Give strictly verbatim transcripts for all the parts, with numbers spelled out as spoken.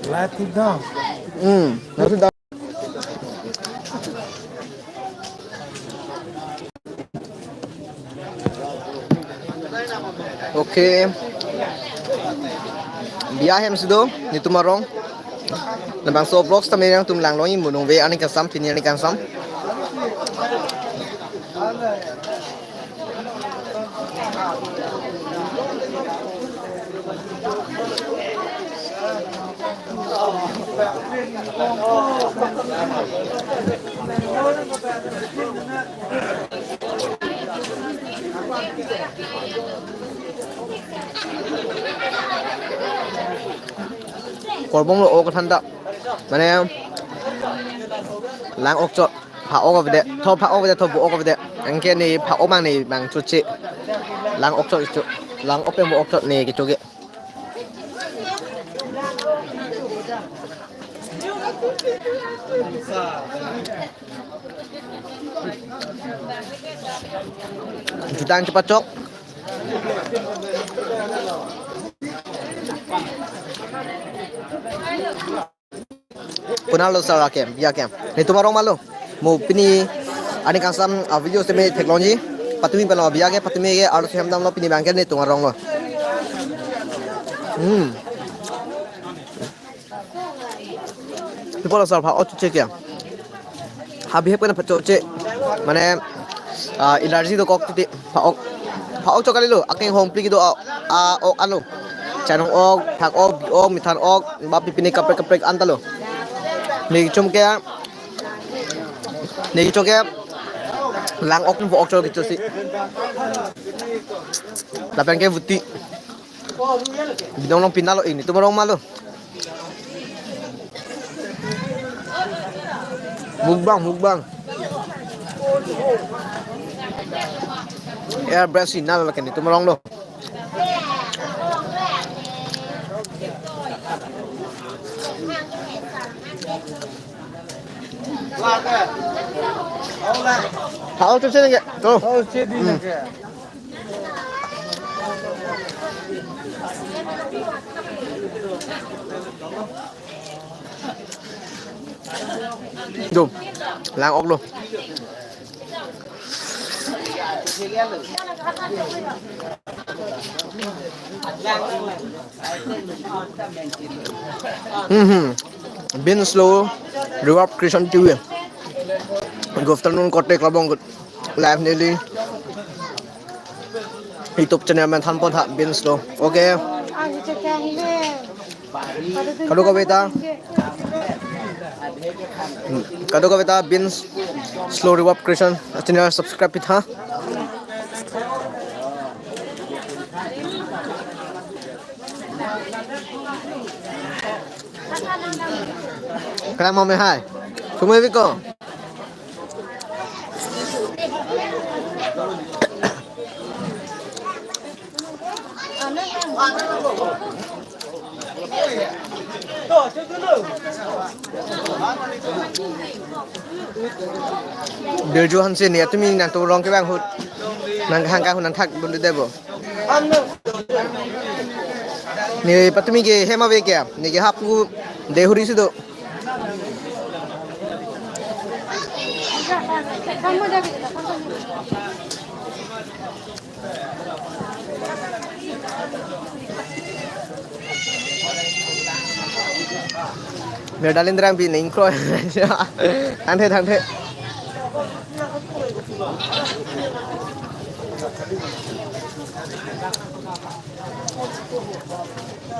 Light it down. Hmm, nanti dah. Okay. Biya hem si do, netum arong. Labangso vlogs tame nangtum langlong-i, mo nangve arni kangsam, pini arni kangsam. Korbong lo o kathanta. Mane lang-ok chot, phak-ok avedet, tho phak-ok avedet, tho vo-ok avedet. Anke ne phak-ok mang ne bang choche. Lang-ok chot cho. Lang-ok pen vo-ok chot ne kecho ke. Jutang chepachok. Konat lo sir akem, biya akem? Netum arong ma lo. Mo pini arni kangsam a-video seme theklongji. Patumi pano biya ke, patumi ke arloso hem damlo, pini bangke netum arong lo. Hmm. People asar phak-ok choche ke. Habihep pen phak-ok choche. Mane, ah, allergy dokok titi, phak-ok. Phak-ok chot kalilo, akeng hongpli kedo a, a-ok alo. Chanong-ok, phak-ok, bi-ok, mithan-ok, ba pipine kaprek kaprek anta lo. Ne kechom ke, ne kecho ke, lang-ok pen vo-ok chot kecho si. Lapen ke vuti. Bidong long pinalo ini, netum arong ma lo. Mukbang, mukbang. Air brush si nalo laken netum arong lo. Phak-ok choche nangke. To. Oh, chedi nangke. Do, lang-ok lo. Hmm. Beans lo, Reward Creation T V. Good afternoon, kote klabong good. Live neli YouTube channel men thanpon tha, Beans lo. Okay. Kadokave ta. Hmm, kadokave ta Beans Slow Reward Creation channel subscribe pitha. Kalang mame hai. Sumai biko. Birju Hanse ne, tumi nangtum arong ke bang ahut, nang hangka ahut nangthak dun debo. Ne patumi ke hem ave ke, ne ke hapu de huri si do. Merdalin drang bi ning kroi. Thangthe, thangthe.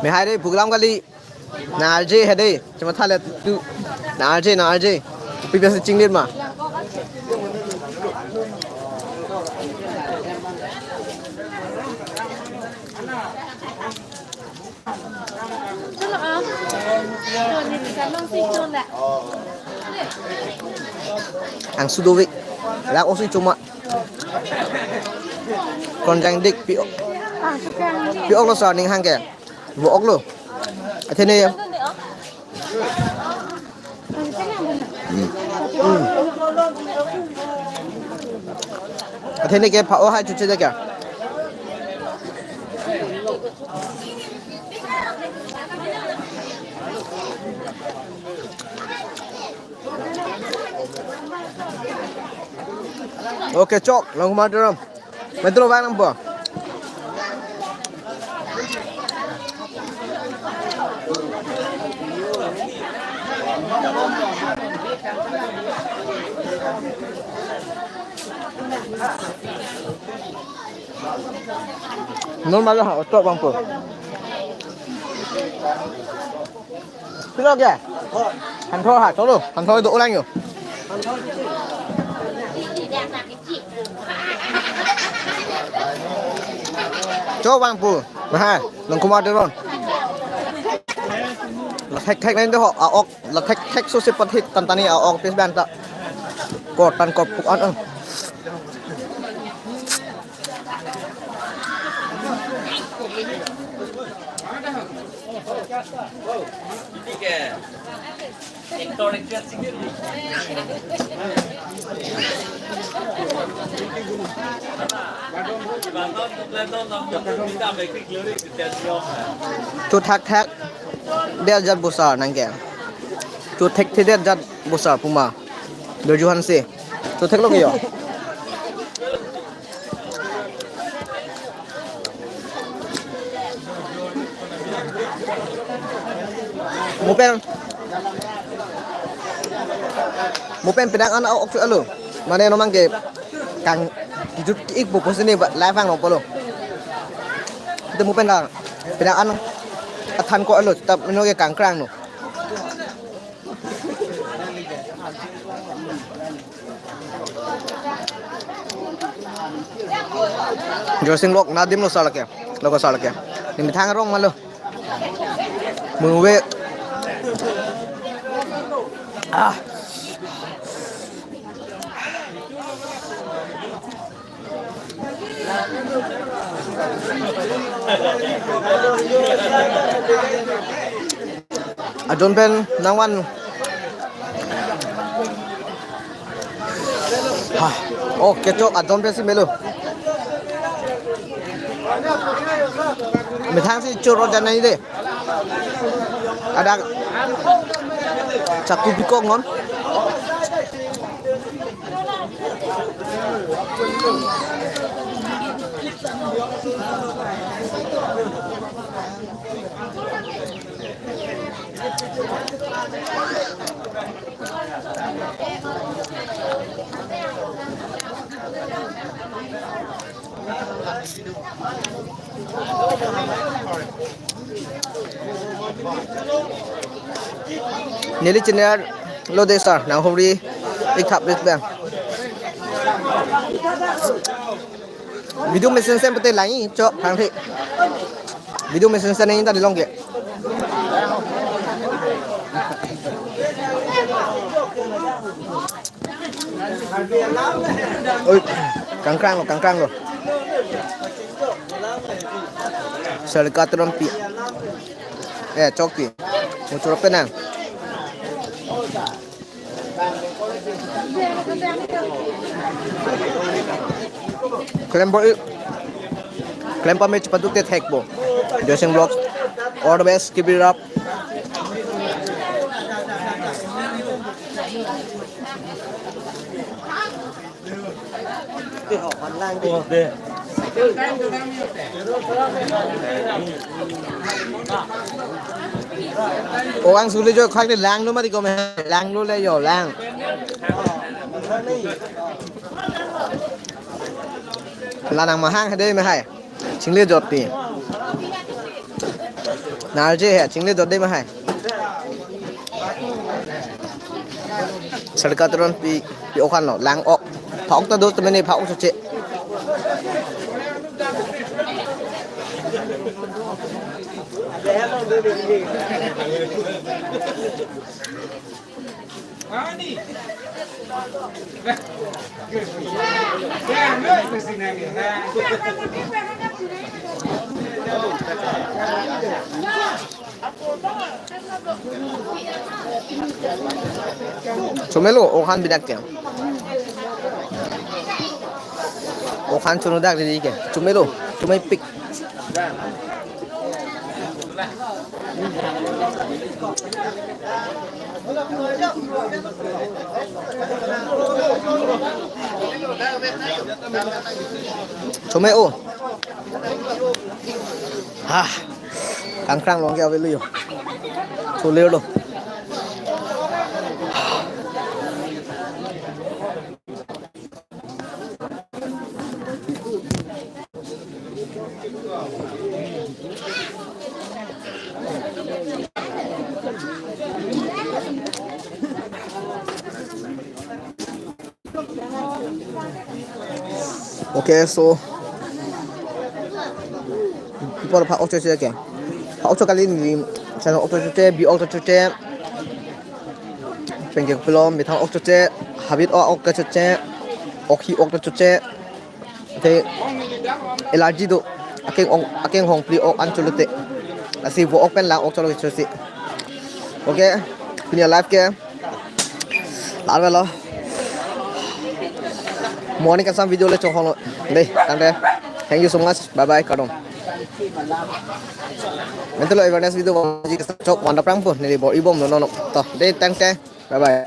Me hai re, program kali. Nang arje hede, cuma thalet tu. Nang arje, nang arje. Pi biasa chinglir ma. Ang sudovik. Lak osu cuma. Konjang dik pi. Pi-ok lo sa ning hang ke. Vo-ok lo. Athene ya. Athene ke pha-o hai chuche da kya? Okay, chok, Longkumar Teron. Metro bang nang po. Normal ha, otok bang po. Pilo ke? Hantho ha, cholo. Hantho do ulang yo. Cho bang po. Nah, Longkumar Teron. La thek thek nai do ho, a-ok. La thek thek so se pathik tantani a-ok pis bang ta. Kor tan kor puk an ang. Cho thakthak, der jat bosar nang ke. Cho thekthe der jat bosar puma. Berjuhan si. Cho theklo ke yo. Mo pen, mo pen penang an a-ok chu alo. Mane non abangke kang kijut ik po pusi ne ba live ang lo pulo. Te mo pen la penang an athan ko alo, tap meno ke kangkrang no. Joysing Vlog, nadim lo sar lake. Lo ko sar lake. Ni methang arong ma lo. Mungve. Ah. Ajon pen nangvan. Ha. Oh, kechok ajon pen si melo. Methang si choro janai de. Ada chaku bikok non. Neli channel lo de sir, nang hori ik thap rit bang. Video mesen sen pete lai cho thang the. Video mesen sen nang ta dilong ke. Oi, kangkrang lo, kangkrang lo. Sarika Teronpi. Eh, chokpi. Muchurok penang. Klem po, klem pa me chepatu te thek po. Joysing Vlogs. All the best, keep it up. O ang suli jo khak ni lang lo mati ko me, lang lo le yo lang. La nang mahang hade me hai. Chingle jot ti. Narje he, chingle jot de ma hai. Sarika Teronpi, pi-ok an lo, lang-ok. Pha-ok ta do, te mene pha-ok so che. Chomelo, ok an bidak ke. Ok an chonodak ri ke. Chomelo. Chomepik. Chome o. Ha. Kangkrang long ke avelo yo. Choler lo. Okay, so people pha ok choche ke. Pha ok cho kali ni, channel ok choche, bi ok choche. Penke pulo methang ok choche, habit ok ok choche, okhi ok choche. Te allergy do. Akeng ong, akeng hong pli ok an cholote. Lasi vo ok pen lang ok cholo chosi. Okay, pini live ke. Lar velo. Morning kangsam video le chonghong lo. Dei, tangte. Thank you so much. Bye bye, kardom. Mentelo awareness video chok wanda prang po neli bor-i bomlo nono. To, dei, tangte. Bye bye.